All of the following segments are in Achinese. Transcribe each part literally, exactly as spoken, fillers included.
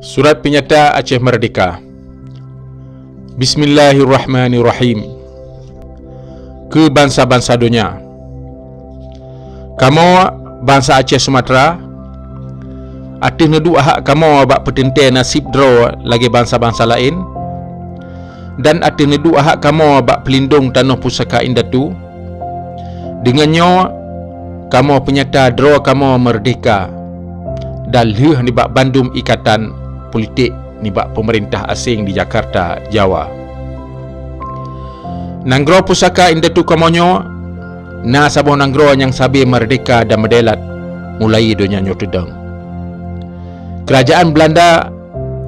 Surat peunyata Aceh Meurdehka. Bismillahirrahmanirrahim. Keu bansa-bansa donya. Kamoe, bansa Aceh Sumatra, ateueh neuduek hak kamoe bak peuteuntée naseb droe lagée bansa-bansa laén, dan ateueh neuduek hak kamoe bak peulindong tanoh pusaka indatu, deungon nyoe kamoe peunyata droe kamoe meurdehka dan lheueh nibak bandum ikatan politik nibak peumeurintah aséng di Jakarta, Jawa. Nanggroe pusaka indatu kamoe nyoe na saboh nanggroe nyang sabe meurdehka dan meudeulat mulai donya nyoe teudong. Keurajaan Beulanda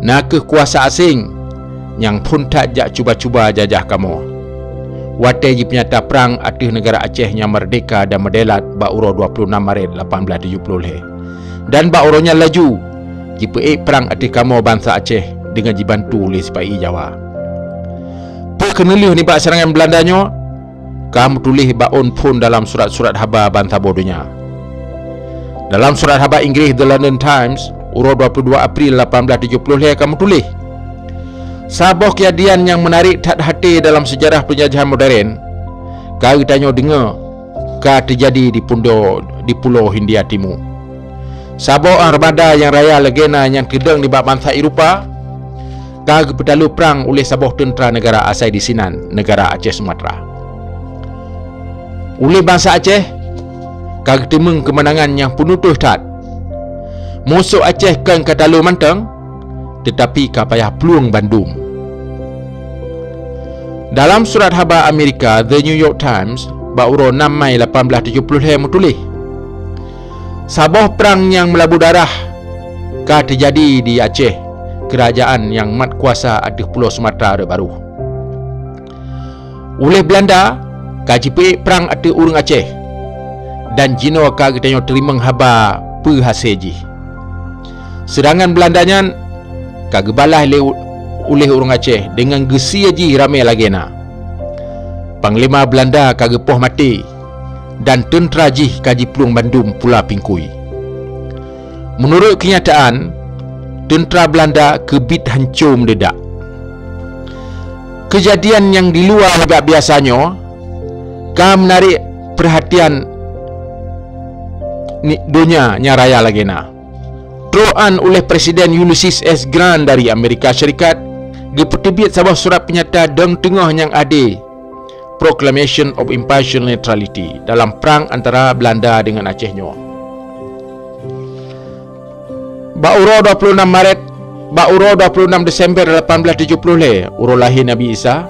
na kheueh kuasa aséng nyang phon that jak cuba-cuba jajah kamoe. Watée jipeunyata prang ateueh neugara Aceh nyang meurdehka dan meudeulat bak uroe dua ploh nam Maret lapan blaih tujoh ploh lhée, dan bak uroe nyan laju jipeuék prang ateueh kamoe bansa Aceh deungon jibantu lé sipa-i Jawa. Peue keuneulheueh nibak seurangan Beulanda nyoe ka meutuléh bak ôn phon dalam surat-surat haba ban saboh donya. Dalam surat haba Inggréh The London Times, uroe dua ploh dua April lapan blaih tujoh ploh lhée ka meutuléh, saboh keujadian nyang meunarek that até dalam seujarah peunjajahan modern ka geutanyoe deungoe ka teujadi di pundo-, di Pulo Hindia Timu. Saboh armada nyang raya lagée na nyang teudong nibak bansa Eropa ka geupeutaloe prang uléh saboh teuntra neugara asai disinan, neugara Aceh Sumatra. Uléh bansa Aceh ka geuteumeung keumeunangan nyang peunutoh that. Musoh Aceh kon ka taloe mantong, teutapi ka payah plueng bandum. Dalam surat haba Amerika The New York Times bak uroe nam Mai lapan blaih tujoh ploh lhée meutuléh, saboh prang nyang meulabu darah ka teujadi di Aceh, keurajaan nyang mat kuasa ateueh Pulo Sumatra rot barôh. Uléh Beulanda ka jipeuék prang ateueh ureuëng Aceh, dan jinoe ka geutanyoe teurimong haba peue hasé jih. Seurangan Beulanda nyan ka geubalaih lé u-, uléh ureuëng Aceh deungon geusie jih ramé lagée na. Panglima Beulanda ka geupoh maté, dan teuntra jih ka jiplueng bandum pula pingkui. Meunurot keunyataan, teuntra Beulanda keubiet hanco meudeudak. Keujadian nyang diluwa nibak biasa nyoe ka meunarek peurhatian ni-, donya nyang raya lagée na. Trok 'an uléh Presiden Ulysses S Grant dari Amerika Syarikat geupeuteubiet saboh surat peunyata dong teungoh nyang adé, Proclamation of Impartial Neutrality dalam prang antara Beulanda deungon Aceh nyoe. Bak uroe dua ploh nam Maret, bak uroe dua ploh nam Desember lapan blaih tujoh ploh lhée, uroe lahé Nabi Isa,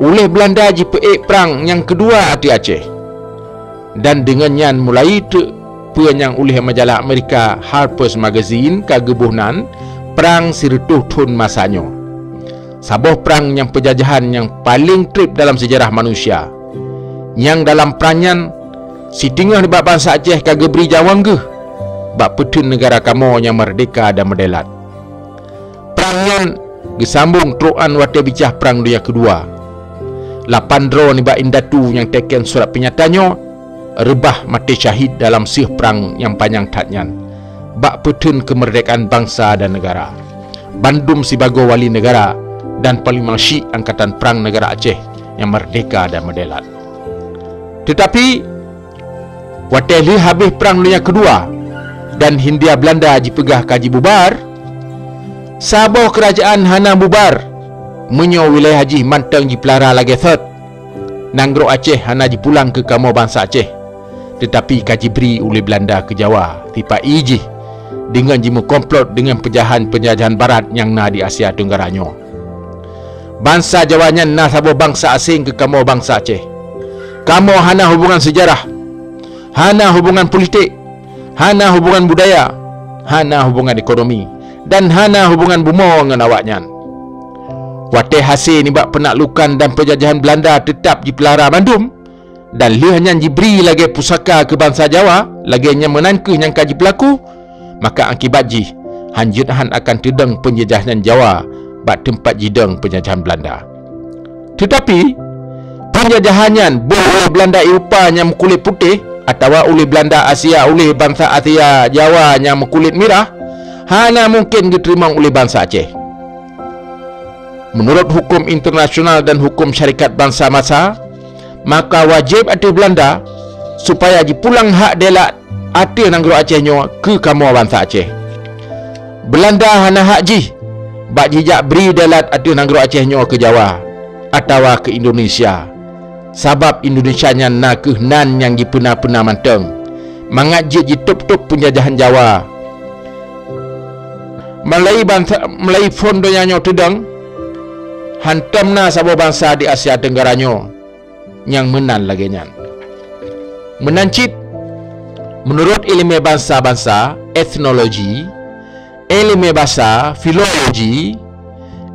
uléh Beulanda jipeuék prang nyang keudua ateueh Aceh. Dan deungon nyan mulai treuk peue nyang uléh majalah Amerika Harper's Magazine ka geuboh nan Prang Sireutôh Thon Masa Nyoe. Saboh prang nyang peujajahan nyang paleng treb dalam seujarah manusia. Nyang dalam prang nyan, siteungoh nibak bansa Aceh ka geubri nyawöng geuh bak peutheun neugara kamoe nyang meurdehka dan meudeulat. Prang nyan geusambong trok 'an watée bicah Prang Dunia Keudua. Lapan droe nibak indatu nyang teuken surat peunyata nyoe reubah maté syahid dalam seueh prang nyang panyang that nyan, bak peutheun keumeurdekaan bansa dan neugara. Bandum sibagoe wali neugara dan Panglima Syik Angkatan Prang Neugara Aceh nyang meurdehka dan meudeulat. Teutapi, watée lheueh habéh Prang Dunia Keudua dan Hindia Beulanda jipeugah ka jibubar, saboh keurajaan hana bubar meunyoe wilayah jih mantong jipeulara lagée sot. Nanggroe Aceh hana jipulang keu kamoe bansa Aceh, teutapi ka jibri uléh Beulanda keu Jawa sipa-i jih deungon jimeukomplot deungon peujahan-peujajahan barat nyang na di Asia Tenggara nyoe. Bansa Jawa nyan na saboh bansa aséng keu kamoe bansa Aceh. Kamoe hana hubongan seujarah, hana hubongan politik, hana hubongan budaya, hana hubongan ekonomi, dan hana hubongan bumoe ngon awaknyan. Watée hasé nibak peunaklukan dan peujajahan Beulanda teutab jipeulara mandum, dan lheueh nyan jibri lagée pusaka keu bansa Jawa, lagée nyan meunan kheueh nyang ka jipeulaku, maka akibat jih hanjeuet han akan teudong peunjajahan Jawa bak teumpat jidong peunjajahan Beulanda. Teutapi, peunjajahan nyan boh uléh Beulanda Eropa nyang meukulét putéh atawa uléh Beulanda Asia uléh bansa Asia Jawa nyang meukulét mirah, hana mungken geuteurimong uleh bansa Aceh. Meunurot huköm internasional dan huköm syarikat bansa-bansa, maka wajéb ateueh Beulanda supaya jipulang hak deulat ateueh nanggroe Aceh nyoe keu kamoe bansa Aceh. Beulanda hana hak jih bak jijak bri deulat ateueh nanggroe Aceh nyoe keu Jawa atawa keu Indonesia, sabab Indonesia nyan na kheueh nan nyang jipeuna-peuna mantong, mangat jeuet jitôb-tôb peunjajahan Jawa. Meulai bansa, meulai phon donya nyoe teudong, hantom na saboh bansa di Asia Tenggara nyoe nyang meunan lagée nyan. Meunan cit, meunurot iéleumé bansa-bansa, etnologi, iéleumé basa, filologi,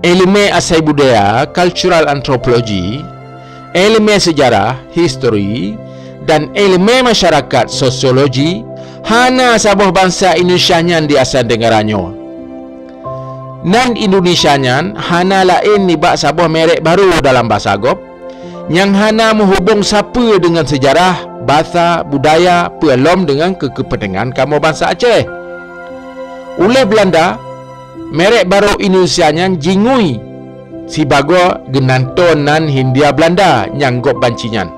iéleumé asai budaya, cultural anthropology, iéleumé seujarah, history, dan iéleumé masyarakat, sosiologi, hana saboh bansa Indonesia nyan di Asia Tenggara nyoe. Nan Indonesia nyan hana laén nibak saboh merek barô dalam basa gob, nyang hana meuhubong sapeue deungon seujarah, basa, budaya, peue lom deungon keu-, keupeuntengan kamoe bansa Aceh. Uleh Beulanda, merek barô Indonesia nyan jingui sibagoe geunantoe nan Hindia Beulanda nyang gob banci nyan.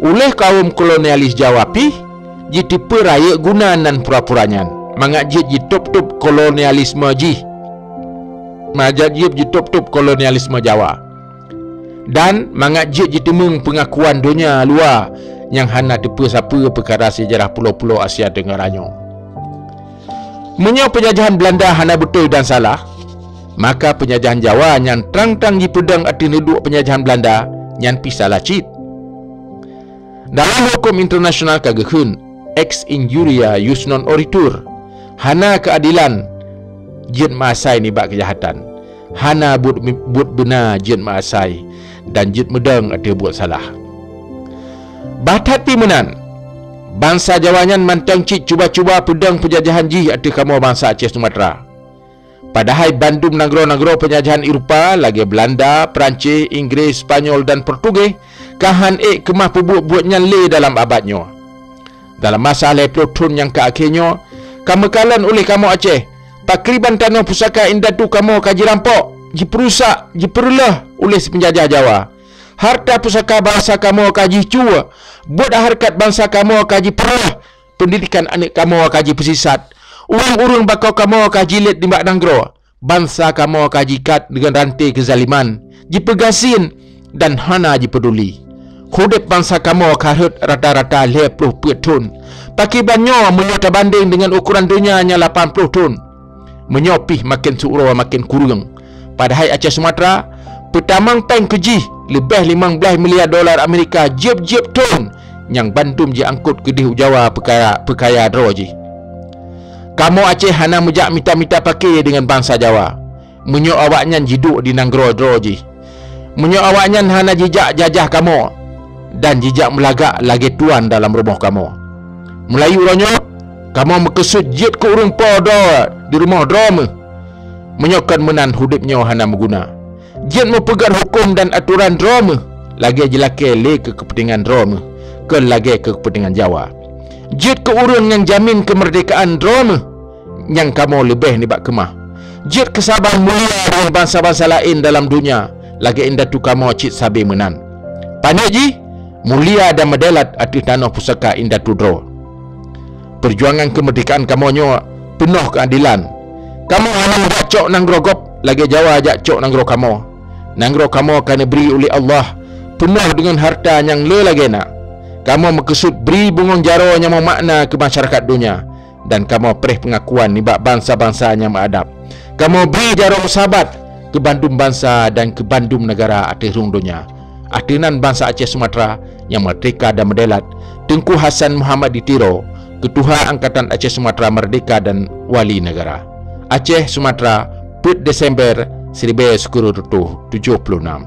Uleh kawöm kolonialis Jawa pih, jiteupeue rayeuk guna nan pura-pura nyan, mangat jeuet jitôb-tôb kolonialisme jih. Mangat jeuet jitôb-tôb kolonialisme Jawa. Dan mangat jeuet jiteumeung peungakuan donya luwa nyang hana teupeue sapeue peukara seujarah pulo-pulo Asia Tenggara nyoe. Meunyoe peunjajahan Beulanda hana beutôi dan salah, maka peunjajahan Jawa nyang trang-trang jipeudong ateueh neuduek peunjajahan Beulanda nyan pih salah cit. Dalam huköm internasional ka geukheun, ex injuria jus non oritur, hana keuadelan jeuet meuasai nibak keujahatan, hana buet, buet beuna jeuet meuasai dan jeuet meudong ateueh buet salah. Bah that pih meunan, bansa Jawa nyan mantong cit cuba-cuba peudong peunjajahan jih ateueh kamoe bansa Aceh Sumatra. Padahai bandum nanggroe-nanggroe peunjajahan Eropa lagée Beulanda, Peurancis, Inggréh, Spanyol dan Portugéh ka han ék keumah peubuet buet nyan lé dalam abad nyoe. Dalam masa lhée ploh thon nyang ka akhé nyoe, ka meukalon uleh kamoe Aceh, pakriban tanoh pusaka indatu kamoe ka jirampok, jipeurusak, jipeureuloh uleh si peunjajah Jawa. Hareuta pusaka bansa kamoe ka jicue, buet hareukat bansa kamoe ka jipeureuloh, peundidikan aneuëk kamoe ka jipeusisat, ureuëng-ureuëng bako kamoe ka jilet nibak nanggroe, bansa kamoe ka jiikat deungon ranté keuzaliman, jipeugasien dan hana jipeuduli. Udeb bansa kamoe ka rhot rata-rata lhée ploh peuet thon. Pakriban nyoe meunyoe tabandeng deungon ukoran donya nyang lapan ploh thon. Meunyoe pih maken siuroe maken kureueng. Padahai Aceh Sumatra peutamong péng keu jih leubeh limong blaih miliar dolar Amerika jieb-jieb thon nyang bandum jiangkot keudeh u Jawa peukaya, peukaya droe jih. Kamoe Aceh hana meujak mita-mita paké deungon bansa Jawa, meunyoe awaknyan jiduek di nanggroe droe jih. Meunyoe awaknyan hana jijak jajah kamoe dan jijak meulagak lagée tuan dalam rumoh kamoe. Meulayeue uroe nyoe, kamoe meukeusut jeuet keu ureuëng po droe di rumoh droe meuh. Meunyoe kon meunan udeb nyoe hana meuguna. Jeuet meupeugét huköm dan atoran droe meuh, lagée jilakée lé keu keupeuntengan droe meuh, kon lagée keu keupeuntengan Jawa. Jeuet keu ureuëng nyang jamin keumeurdekaan droe meuh, nyang kamoe leubeh nibak keumah. Jeuet keu saban mulia deungon bansa-bansa laén dalam donya, lagée indatu kamoe cit sabe meunan. Paneuk jih, mulia dan meudeulat ateueh tanoh pusaka indatu droe. Peujuangan keumeurdekaan kamoe nyoe peunoh keuadelan. Kamoe hana meujak cok nanggroe gob lagée Jawa jak cok nanggroe kamoe. Nanggroe kamoe ka neubri uleh Allah peunoh deungon hareuta nyang le lagée na. Kamoe meukeusut bri bungöng jaroe nyang meumakna keu masyarakat donya, dan kamoe preh peungakuan nibak bansa-bansa nyang meuadab. Kamoe bri jaroe meusabat keu bandum bansa dan keu bandum neugara ateueh rhueng donya. Ateueh nan bansa Aceh Sumatra nyang meurdeka dan meudeulat, Teungku Hasan Muhammad di Tiro, Keutuha Angkatan Aceh Sumatra Meurdeka dan Wali Neugara. Aceh, Sumatra, peuet Desember siribée sikureueng reutôh tujoh ploh nam.